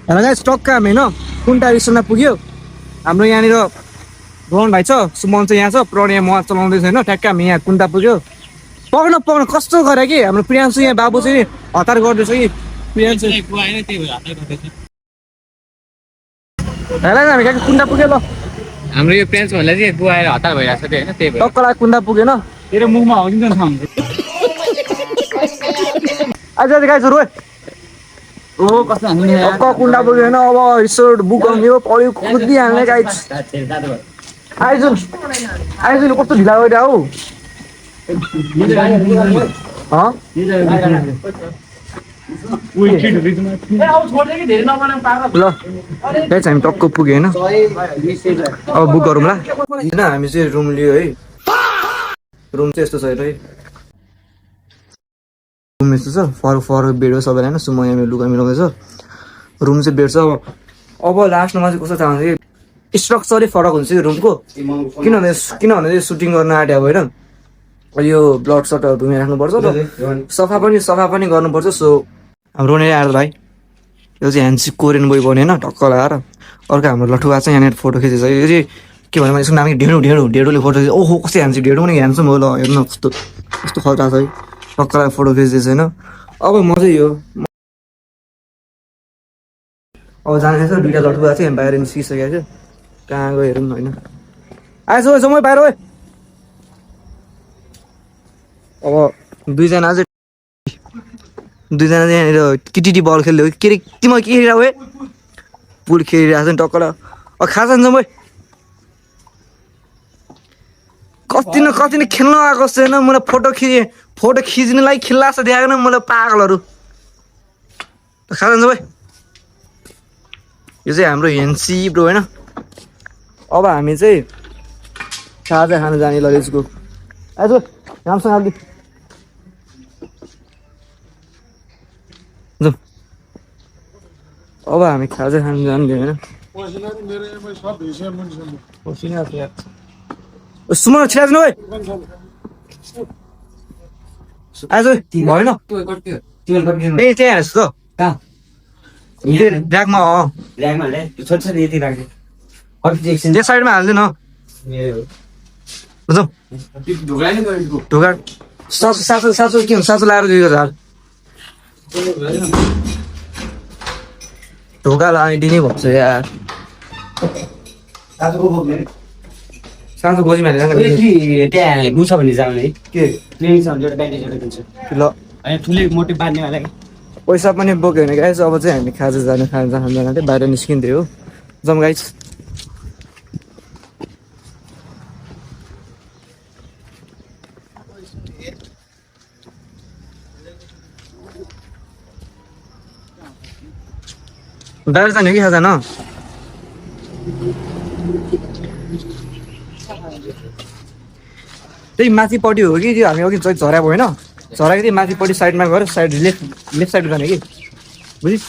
Hello guys टक्क हामी होइन कुन्टा रिसोर्टमा पुग्यो हाम्रो यहाँनिर रोहन भाइ छ सुमन चाहिँ यहाँ छ प्रणय म चलाउँदैछ होइन ठ्याक्क हामी यहाँ कुन्टा पुग्यो पक्न कस्तो गरे कि हाम्रो प्रियांशु यहाँ बाबु चाहिँ हतार गर्दैछ कि प्रियांशु हेलो हामी कहाँ कुन्टा पुग्यो ल हाम्रो यो प्रियांशु भन्दा चाहिँ बुवाएर हतार भइरहेको छ होइन त्यही भएर टक्कलाई कुन्टा पुगेन तेरो मुखमा हो नि त आज गाइस रोए ओ कस्तो हान्ने टक्क कुन्टा पुग्यो होइन अब रिसोर्ट बुक गर्नु पढ्यो कुदिहाल्ने गाइस आइजुन कस्तो ढिला गइरहेको हौ ल गाइस हामी टक्क पुग्यो होइन अब बुक गरौँ ल होइन हामी चाहिँ रुम लियो है रुम चाहिँ यस्तो छ है रुम यस्तो छ फरक बेड हो सबैलाई होइन सुम यहाँ लुगा मिलाउँदैछ रुम चाहिँ बेड छ अब लास्टमा चाहिँ कस्तो थाहा हुन्छ कि स्ट्रक्चरै फरक हुन्छ कि रुमको किनभने चाहिँ सुटिङ गर्न आँट्यो अब होइन यो ब्लड सटहरू धुमी राख्नुपर्छ र सफा पनि गर्नुपर्छ सो हाम्रो रोने आएर भाइ यो चाहिँ ह्यान्सी कोरियन बोय बन्यो होइन टक्क लगाएर अर्को हाम्रो लठुवा चाहिँ यहाँनिर फोटो खिचेछ यो चाहिँ के भन्यो यसको नाम ढेँडोले फोटो खिचेछ ओहो कस्तो ह्यान्सी ढेँडो पनि ह्यान्सम हो ल हेर्नु कस्तो खतरा छ है टक्कलाई फोटो खिच्दैछ होइन अब म चाहिँ यो अब जाँदैछ दुइटा लठुवा चाहिँ बाहिर निस्किसकेको थियो कहाँ गयो हेरौँ होइन आएछ म बाहिर गयो अब दुईजना चाहिँ यहाँनिर किटिटी बल खेल्दै हो के अरे तिमीलाई के खेलिरहेको है पुल खेलिरहेको छ नि टक्कलाई अब खाजा जान्छ म कति न खेल्न आएको छैन मलाई फोटो खिच्नुलाई खेल्ला जस्तो देखाएको न मलाई पागलहरू खाजा जान्छ भाइ यो चाहिँ हाम्रो हेन्सी ब्रो होइन अब हामी चाहिँ खाजा खानु जाने ललेजको आज राम्रोसँग अघि जाउँ अब हामी खाजा खानु जाने होइन सुमन छिराज न आज भएन ए त्यहाँ हेर्छु त ऱ्याकमा त्यो साइडमा हाल्दैन जाउँ ढोका साँचो के हुन्छ साँचो लाएर दिएको हाल ढोका लगाइदिने भन्छ यार साँचो गोजीमा त्यहाँ गुछ भने जाने है के प्लेन छ भने एउटा ब्यान्डेज एउटा दिन्छ ल अनि ठुलै मोटे बाँध्नेवाला पैसा पनि बोक्यो भने गाइस अब चाहिँ हामी खाजा जाँदा बाहिर निस्किन्थ्यो हो जाउँ गाइस बाहिर जाने कि खाजा न त्यही माथिपट्टि हो कि त्यो हामी अघि झरा भयो होइन झराको त्यही माथिपट्टि साइडमा गएर लेफ्ट साइड जाने कि बुझिस्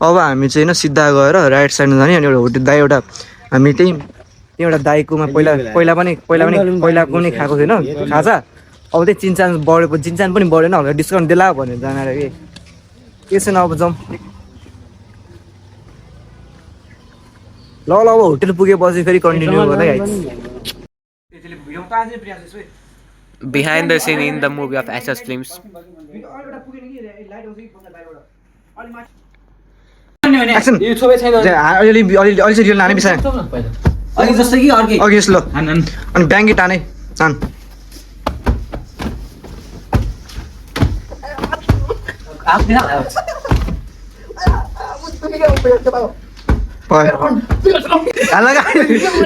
अब हामी चाहिँ होइन सिधा गएर राइट साइडमा जाने अनि एउटा होटेल दाई एउटा हामी त्यही एउटा दाईकोमा पहिला पनि खाएको थिएन खाजा अब त्यही चिन्चान पनि बढेन हल्का डिस्काउन्ट देला भनेर जानेर कि के छैन अब जाउँ ल अब होटेल पुगेपछि फेरि कन्टिन्यू गर्दै Behind the scene in the movie of SS Films. अलि चाहिँ रियल लाने बिसाए अघि यस ल अनि ब्याङ्की टाने चान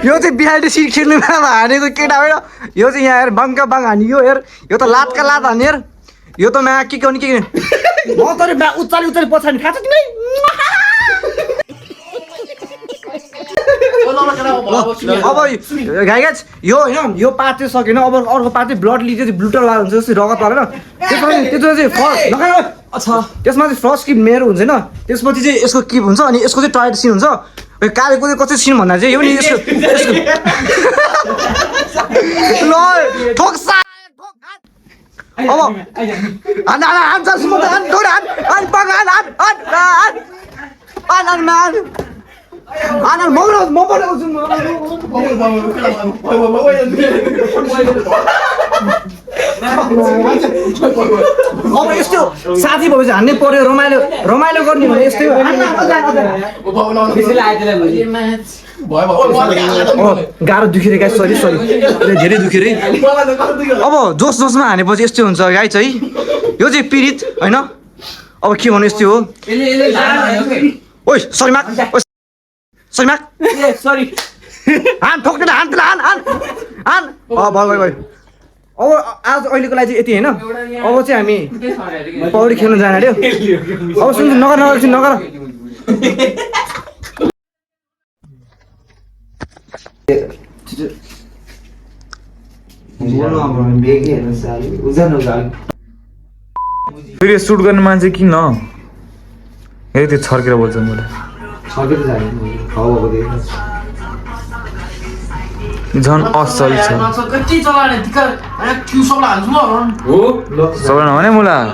यो चाहिँ बिहाइन्ड सिट खेल्नुमा हानेको केटा होइन यो चाहिँ यहाँ हेर बाङका बाङ हानी यो हेर यो त लातका लात हाने हेर यो त मा के गर्ने के म त उचाली पछाडि खान्छ तिमी अब गाइज यो होइन यो पार्ट चाहिँ सकेन अब अर्को पार्ट चाहिँ ब्लड लिएर चाहिँ ब्लुटर लाएर हुन्छ जस्तै रगत पारेर त्यसमा चाहिँ फर्स्ट किप मेरो हुन्छ होइन त्यसपछि चाहिँ यसको किप हुन्छ अनि यसको चाहिँ टोयलेट सिन हुन्छ कालेको चाहिँ कति सिन भन्दा चाहिँ यो नि यसको ल ठोक्सा अब हान चाल सुमो हान दौड हान पग हान म पठाउँछु अब यस्तो साथी भएपछि हान्नै पर्यो रमाइलो गर्ने भने यस्तै गाह्रो दुखिरहेको सरी धेरै दुखेर अब जोसमा हानेपछि यस्तै हुन्छ गाई चाहिँ यो चाहिँ पीडित होइन अब के भन्नु यस्तै हो ओइ सरीमाक हान ठोक्दैन हान भयो अब आज अहिलेको लागि चाहिँ यति होइन अब चाहिँ हामी पौडी खेल्न जान अरे अब सुन्छु नगर फेरि सुट गर्ने मान्छे किन यही त्यो छर्केर बोल्छ मलाई झन् असल छ सबैजना भने मलाई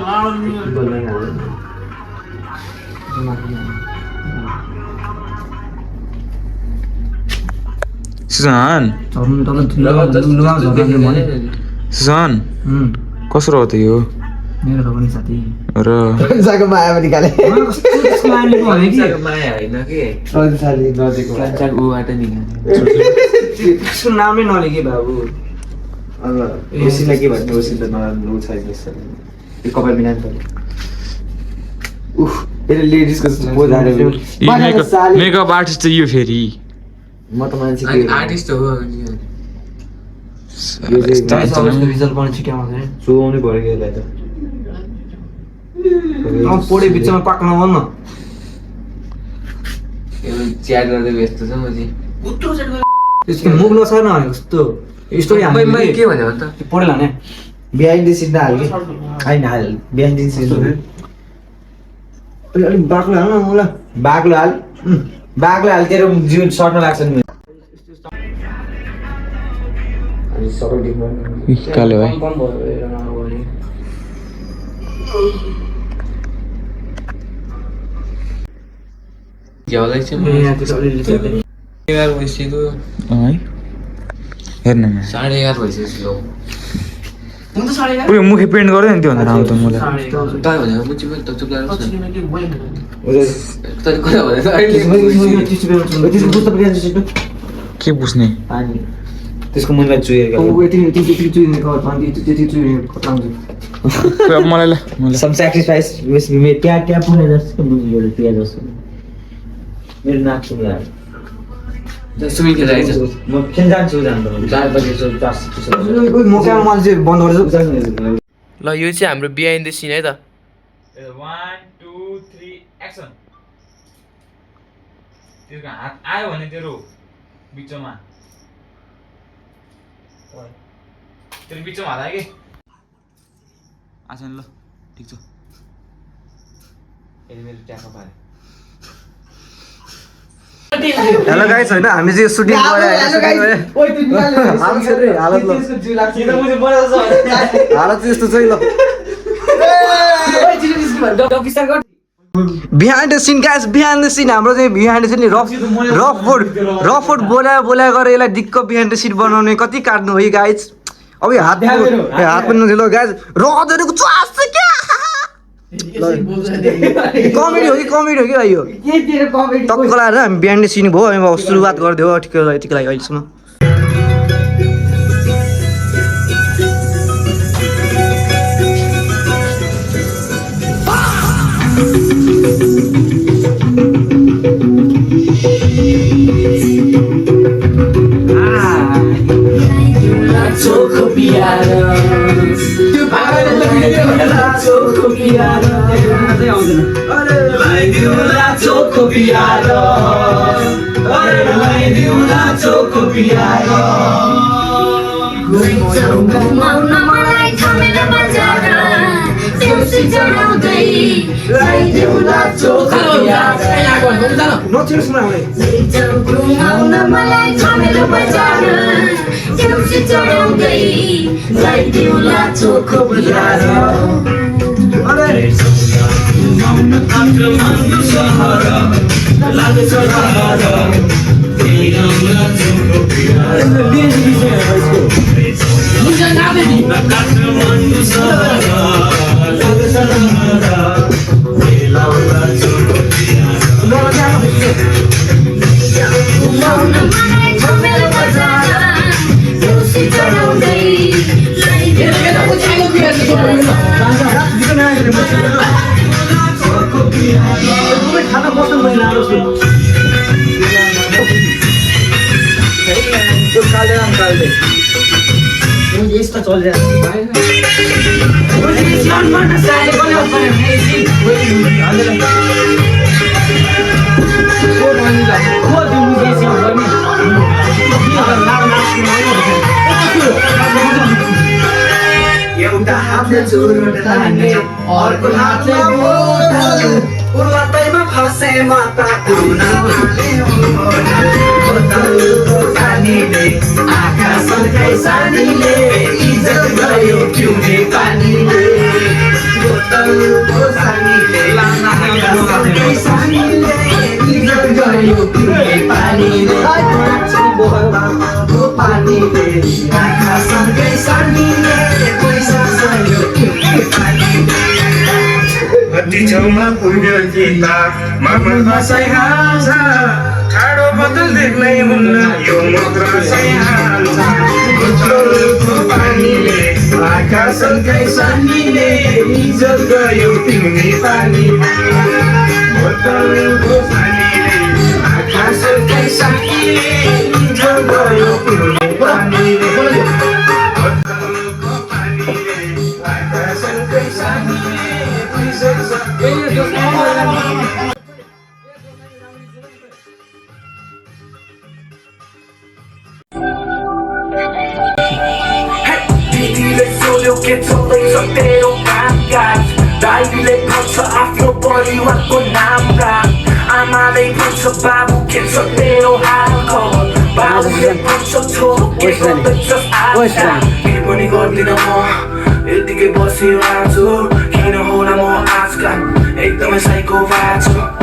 सुसान कसो रह्यो त यो र नामै नलेखे बाबु के भन्ने कपाल बिना मेकअप आर्टिस्ट चाहिँ यो फेरि म त मान्छे आर्टिस्ट हो रिजल्ट पनि छिटो आउँछ चुहाउनै पऱ्यो कि यसलाई त पोडे बिचमा पाक्न भन्न च्याट गर्दै व्यस्त छ म चाहिँ त्यसको मुख नछार्न भनेको जस्तो स्टोरी मैले के भने त पढेला ने बिहाइन्ड द सिन हाल्के हैन बिहाइन्ड द सिन अलिक बाक्लो हाल न मलाई बाक्लो हाल तेरो जीवन सर्ट लाग्छ नि काले भाइ हेर्नु पुरै मुखे पेन्ट गर्दैन नि त्यो भनेर आउँछ मलाई के बुझ्ने त्यसको मुनिलाई चुहेर मलाई सम स्याक्रिफाइस ट्याप पुने जस्तो बुझ्यो प्याज जस्तो मेरो नाक सुन्दा स्विमिङ खेल्न आइछ म खेल जान्छु 4 बजे म काम मान्छे बन्द गर्छु ल यो चाहिँ हाम्रो बिहाइन्ड द सिन है त 1 2 3 एक्सन तेरो हात आयो भने तेरो बिचमा हात आयो कि आसन ल ठिक छ मेरो ट्यापमा पारे हेलो गाइस हैन हामी चाहिँ सुटिङ गरे हालत यस्तो चाहिँ ल behind the scene guys behind the scene हाम्रो चाहिँ बिहाइन्ड द सिन रफवुड बोला गरेर यसलाई दिक्क बिहाइन्ड द सिन बनाउने कति काट्नु हो गाइस अब यो हात पनि नथिलो गाइस रजरेको च्वास क्या कमेडी हो कि भाइ यो टक्क लाएर हामी बिहाइन्ड द सिन भयो हामी अब सुरुवात गरिदियो यतिको लागि अहिलेसम्म देउसी चढाउँदै ल्याइदेऊला चोखो प्याज नथिङ सुना भाइ लैजाऊ घुमाउन मलाई झमेलो बजार देउसी चढाउँदै ल्याइदेऊला चोखो प्याज घुमाउन मलाई झमेलो बजार देउसी चढाउँदै ल्याइदेऊला खाना बस्नु मैले आएको छु त्यो काल्दै यस्तो एउटा हातले चुरोट तान्ने अर्को हातले बोतल उर्लतैमा फसे माता बोतलको पानीले आँखा सल्काइ सानीले इज्जत गयो पिउने पानीले बोतलको पानीले आँखा सल्काइ सानीले इज्जत गयो पिउने पानीले बोतलको पानीले आँखा सल्काइ सानीले पैसा सल्यो पिउने पानीले कति छेउमा पुग्यो गीता मनमा बसाइहाल्छ ठाडो बदल देख्नै हुन्न यो मात्र सैहाल्छ बोतलको पानीले आँखा सल्काइ सानीले इज्जत गयो पिउने पानीले बोतलको पानीले आँखा सल्काइ सानीले इज्जत गयो पिउने पानीले बोतलको पानीले आँखा सल्काइ सानीले दिदीले सोल्यो के चल्दैछ तेरो कामकाज दाइले भन्छ आफ्नो परिवारको नाम राख आमाले भन्छ बाबु के छ तेरो हाल खबर बाबुले भन्छ छोरो के गर्दैछस् आज के पनि गर्दिन म यतिकै बसिरहेको छु किन होला म आजकल एकदमै साइको भएको छु